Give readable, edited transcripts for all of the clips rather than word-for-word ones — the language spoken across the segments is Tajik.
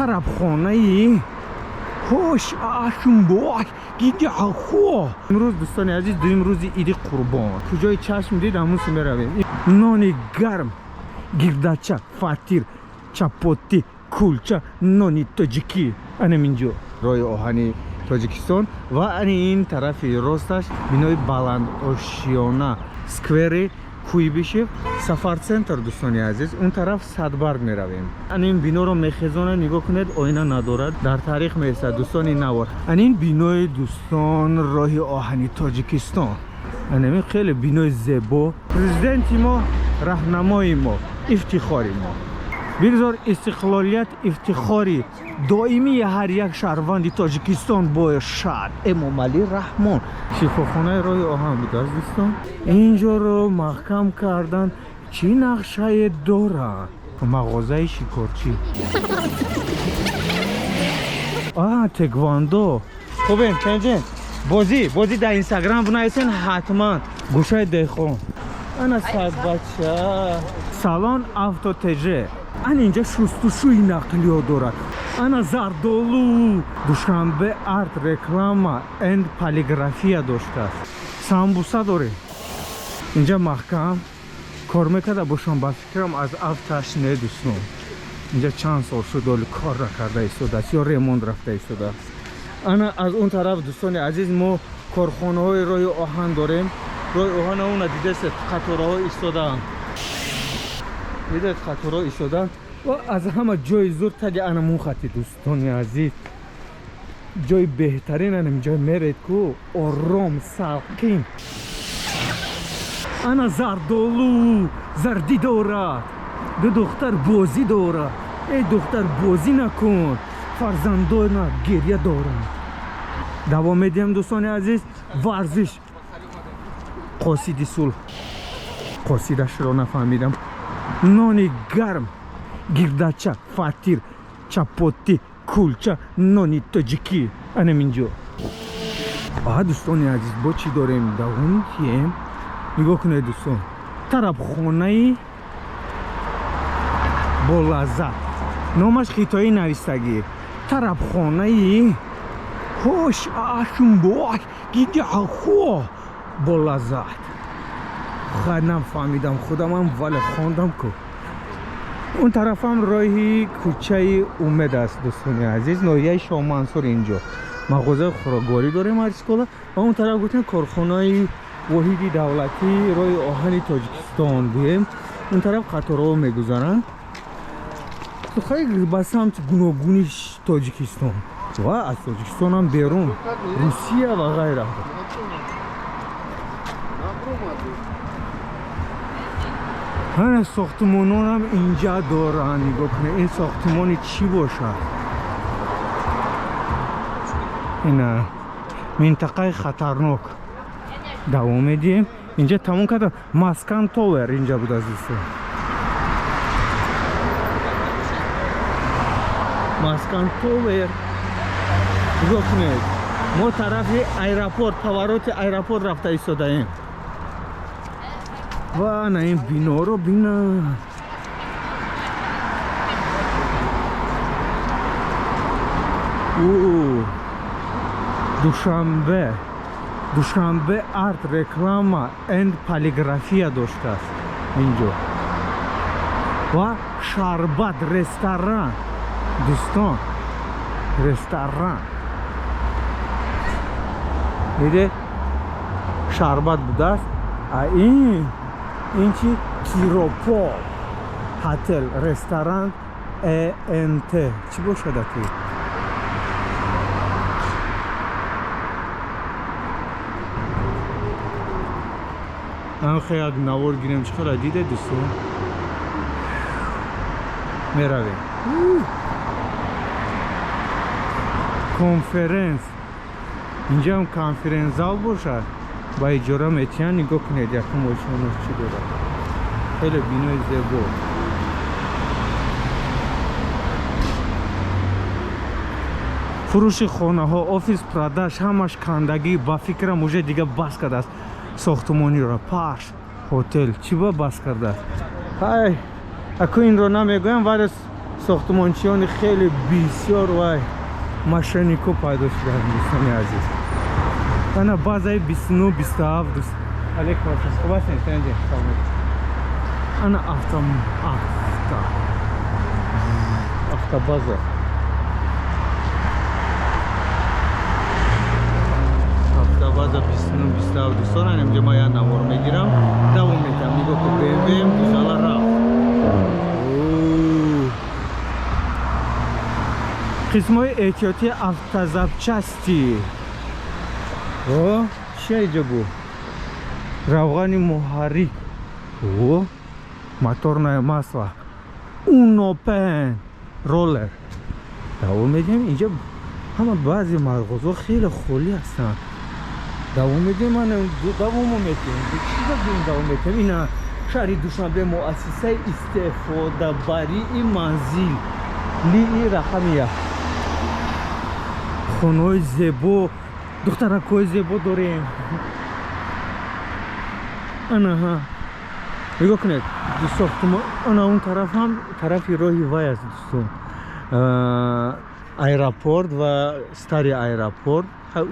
Тарабхонаи ҳош ашумбош гидяхо. Имрӯз, дӯстони азиз, дуюм рӯзи Иди Қурбон. Куҷои чашм дид, ҳамуси меравем. Нони гарм, гирдача, фатир, чапотӣ, кулча, нони тоҷикӣ. Анам инҷо роҳи оҳани Тоҷикистон ва ани ин тарафи росташ бинои баландошёна, сквери Куйбишев, Сафар-центр. Дӯстони азиз, он тараф Садбарг меравем. Ан ин биноро мехезонад, нигоҳ кунед, оина надорад, дар таърих меистад, дӯстони навор. Ан ин бинои, дӯстон, роҳи оҳани Тоҷикистон. Анамин хеле бинои зебо. Президенти мо, раҳнамои мо, ифтихори мо. Бигзор истиқлолият ифтихори доимии ҳар як шаҳрванди Тоҷикистон бошад. Эмомалӣ Раҳмон. Шифохонаи роҳи оҳан будааст, дӯстон. Инҷоро маҳкам кардан, чӣ нақшае дорад? Мағозаи шикорчӣ, а теквандо. Хубем, ченҷен, бозӣ, бозӣ дар Инстаграм бинависен ҳатман. Гӯшаи деҳқон, ана сагбача, салон авто тж. Ана инҷа шустушӯи нақлиёт дорад. Ана зардолу. Душанбе арт, реклама энд полиграфия доштааст. Самбуса дорем. Инҷа маҳкам кор мекарда бошам, ба фикрам, аз афташ не, дӯстон. Инҷа чанд сол шуд, оли кор накарда истодааст ё ремонт рафта истодааст. Ана аз он тараф, дӯстони азиз, мо корхонаҳои роҳи оҳан дорем. Роҳи оҳана уна дидесед, қатораҳо истодаанд. Дидед, қатораҳо истодаанд. Ва аз ҳама ҷои зур таги анамун хати, дӯстони азиз, ҷои беҳтарин анам ҷой меред ку, ором, салқин. Ана зардолу зардӣ дорад, ду духтар бозӣ дорад. Эй духтар, бозӣ накун, фарзандона гирья доранд. Давом медиҳем, дӯстони азиз. Варзиш, қосиди сулҳ, қосидашро нафаҳмидам. Нони гарм, гирдача, фатир, чапотӣ, кулча, нони тоҷикӣ. Анам инҷо, а дӯстони азиз, бо чӣ дорем? Давом диҳем. Нигоҳ кунед, дӯстон, тарабхонаи болаззат, номаш хитоӣ навистагӣ. Тарабхонаи ҳош ашумбош гидяхо болаззат. Хай, нафаҳмидам худамам, вале хондам ку. Он тарафам роҳи кӯчаи Умед аст, дӯстони азиз, ноҳияи Шоҳмансур. Инҷо мағозаи хӯрокворӣ дорем, артискола. Ва он тараф гуфтем, корхонаи воҳиди давлатии роҳи оҳани Тоҷикистон гӯем. Он тараф қатораҳо мегузаранд, хеле ба самти гуногуни Тоҷикистон ва аз Тоҷикистонам берун, Русия ва ғайра. Ҳана сохтмононам инҷа доранд. Нигоҳ кунед, ин сохтмони чӣ бошад? Ина минтақаи хатарнок. Давом медиҳем. Инҷа тамом кардам. Маскан Товер инҷа буд, азизон. Маскан Товер. Нигоҳ кунед, мо тарафи аэропорт, повороти аэропорт рафта истодаем. Ва ана ин биноро бина. У Душанбе, Душанбе арт, реклама энд полиграфия доштааст инҷо. Ва Шарбат ресторан, дӯстон, ресторан диде, Шарбат будааст. А ин чи? Киропол хотел, ресторан, энт чӣ бошад аки? Анхе як навор гирем, чӣ хела диде, дӯстон? Меравем. Конференс, инҷаам конференц-зал бошад, ба иҷора метиҳанд. Нигоҳ кунед, якум ошёнаш чӣ дорад. Хеле бинои зебо. Фурӯши хонаҳо, офис продаж, ҳамаш кандагӣ. Ба фикрам, уже дига бас кардааст сохтмониро. Паш хотел чӣ ба бас кардааст? Ай, аку инро намегӯям, вале. Сохтмончиёни хеле бисёр ва мошеннико пайдо шудаанд, дӯстони азиз. Ана базаи 29 27 дӯст. Алейкум ассалом. Хуб ҳастед, танҷи? Салом. Ана автобаза. Автобаза 29 27 дӯстон, ана инҷа ман як навор мегирам, давом метам. Нигоҳ кун, BMW гузала рафт. Қисмҳои эҳтиётии автозапчасти. О, чия иҷо бу? Равғани муҳаррик. О, моторное масло. Унопен роллер. Давом медиҳем. Инҷа ҳама баъзе марғозҳо хеле холӣ ҳастанд. Давом медиҳем, ман давомо метиҳем. Чиза бим давом метиҳем? Ина шаҳри Душанбе, муассисаи истифодабарии манзил. Лии рақами як. Хонаҳои зебо, духтаракҳои зебо дорем. Анаҳа. Нигоҳ кунед, сохтумон, ана он тараф ҳам тарафи роҳи вай аст, дӯстон. Аэропорт ва стари аэропорт.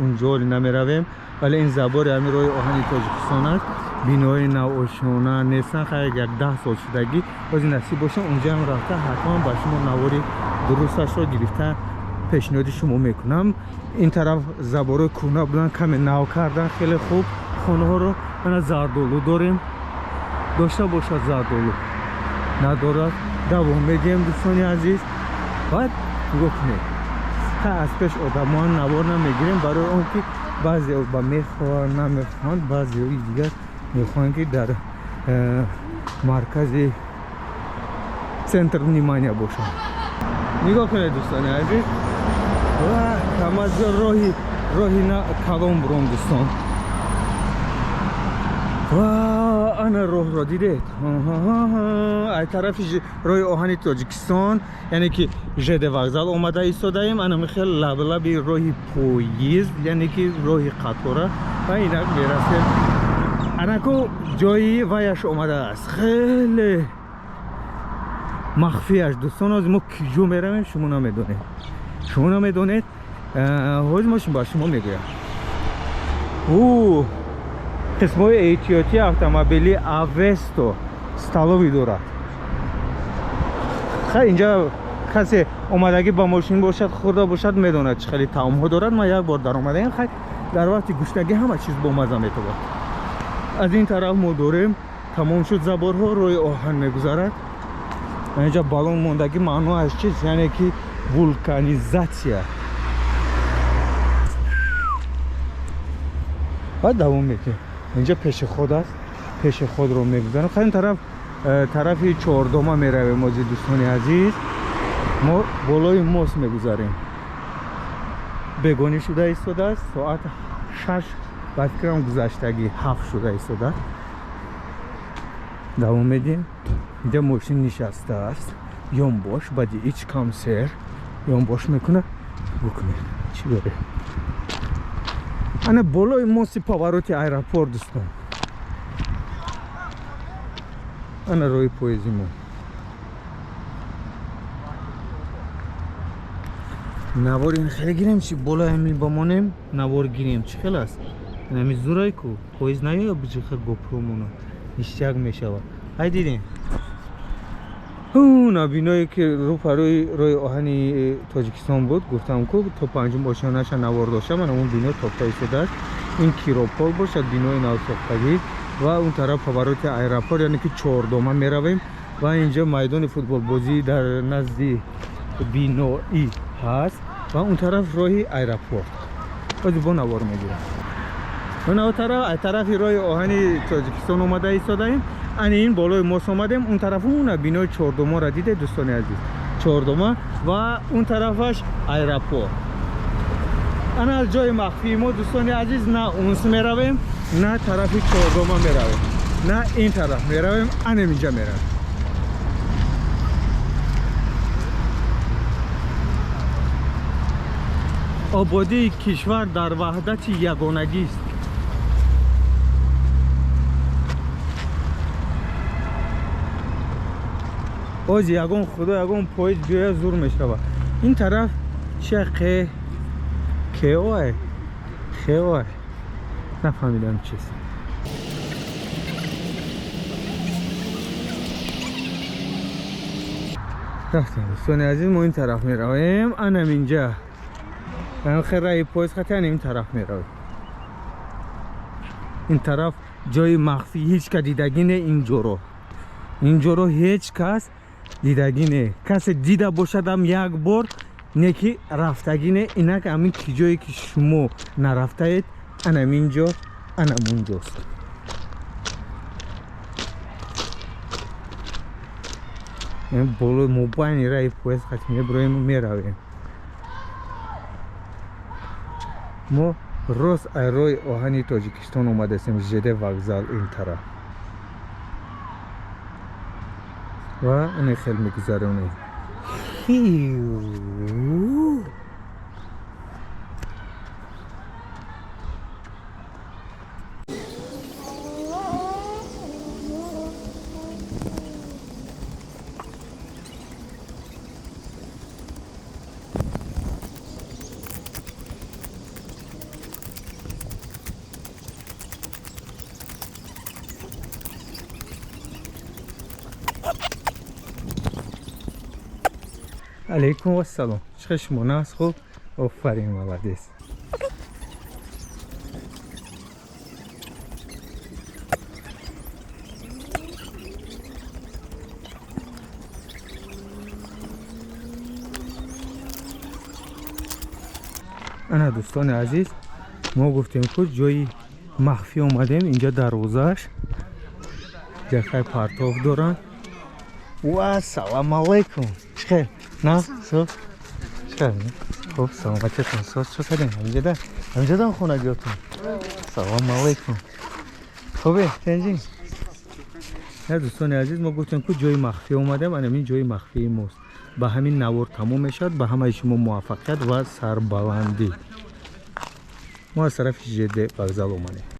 Унҷо намеравем, вале ин забори ҳамин роҳи оҳани Тоҷикистон аст. Биноҳои навошона нестанд, хайр як 10 сол шудагӣ. Ҳозир насиб боша, унҷа ҳам рафта ҳатман ба шумо навори дурусташро гирифта пешниҳоди шумо мекунам. Ин тараф заборҳои кӯҳна буданд, каме нав кардан, хеле хуб хонаҳоро. Ана зардолу дорем, дошта бошад зардолу надорад. Давом медиҳем, дӯстони азиз. Баъд нигоҳ кунед, та аз пеш одамоан навор намегирем, барои он ки баъзео ба мехоҳанд, намехоҳанд, баъзеои дигар мехоҳанд, ки дар маркази центр внимания бошанд. Нигоҳ кунед, дӯстони азиз, камазо роҳи на калон буром, дӯстон. Ва ана роҳро дидед? Ай тарафи роҳи оҳани Тоҷикистон, яъне ки ЖД вокзал омада истодаем. Ана михел лаблаби роҳи поезд, яъне ки роҳи қатора, ва инак мерасем. Анаку ҷои ваяш омадааст, хеле махфиаш, дӯстон. Ҳозир мо киҷо меравем, шумо намедонед, шумо намедонед. Ҳозир мо ба шумо мегӯям. Қисмҳои эҳтиётии автомобили Авесто столовый дорад. Хай, инҷа касе омадагӣ ба мошин бошад, хӯрда бошад, медонад чӣ хеле таомҳо дорад. Ман як бор даромадаем, хай дар вақти гуштагӣ ҳама чиз бомаза метобад. Аз ин тараф мо дорем, тамом шуд заборҳо, роҳи оҳан мегузарад. Инҷа балон мондагӣ маъноаш чист? Яъне ки вулканизатсия. Баъд давом метиҳем. Инҷа пешеход аст, пешеходро мегузарем. Хай ин тараф тарафи чордома меравем. Ози, дӯстони азиз, мо болои мост мегузарем. Бегонӣ шуда истодааст, соат 6 ба фикрам гузаштагӣ 7 шуда истодааст. Давом медиҳем. Инҷа мошин нишастааст, ёнбош баъди ич камсер ёнбош мекунад. Букунед чӣ дорем? Ана болои мости повороти аэропорт, дӯстон. Ана роҳи поезди мо. Навор ин хеле гирем, чи болои ҳамин бамонем, навор гирем, чӣ хел аст? Ҳами зурай ку поезд наёя, биҷиха гопро мона ништяк мешавад. Ай дидем на биное ки рӯ парои роҳи оҳани Тоҷикистон буд, гуфтам ку то панҷум ошёнаша навор доштам. Ана он бино топта истодааст. Ин Киропол бошад, бинои навсохтагӣ, ва он тараф повороти аэропорт, яъне ки чордома меравем. Ва инҷо майдони футболбозӣ дар назди биноӣ ҳаст, ва он тараф роҳи аэропорт. Ҳозир бо навор мегирам. Он тараф аз тарафи роҳи оҳани Тоҷикистон омада истодаем. Ани ин болои мост омадем. Он тараф уна бинои чордомаро дидед, дӯстони азиз, чордома, ва он тарафаш аэропорт. Ана аз ҷои махфии мо, дӯстони азиз, на унс меравем, на тарафи чордома меравем, на ин тараф меравем, анем инҷа меравем. Ободии кишвар дар ваҳдати ягонагист. Ози ягон худо ягон поезд биёя зур мешава. Ин тараф чӣ кеой хеой нафаҳмидам чиз. Рафтем дӯстони азиз, мо ин тараф меравем. Анам инҷа хел раи поезд хати ин тараф меравем. Ин тараф ҷои махфӣ, ҳеҷ кас дидагӣ не инҷоро. Инҷоро ҳеҷ кас дидагӣ не. Касе дида бошадам як бор не ки рафтагӣ не. Инак ҳамин ки ҷое ки шумо нарафтаед, анам инҷо, анам унҷост. Болои мобайни раи поезд хати меброем, меравем. Мо рост ай роҳи оҳани Тоҷикистон омадастем, ЖД вокзал ин тараф. Ва ин хел мегузаронем. Алейкум ассалом. Чӣ шумо нас хуб? Офарин, молодец. Ана дӯстони азиз, мо гуфтем ку ҷои махфӣ омадем. Инҷа дарвозааш ҷахай партов доранд. Ва салом алейкум. Чӣ хел? На, со? Чӣ? Хуб, саломатитон. Соз чӣ кардем? Ҳамҷада? Ҳамҷадан хонагиётон. Салом алейкум. Хубе, тенҷи? На дӯстони азиз, мо гуфтем ку ҷои махфӣ омадем. Ана ин ҷои махфии мост. Ба ҳамин навор тамом мешавад. Ба ҳамаи шумо муваффақият ва сарбаландӣ. Мо аз тарафи ЖД вокзал омадем.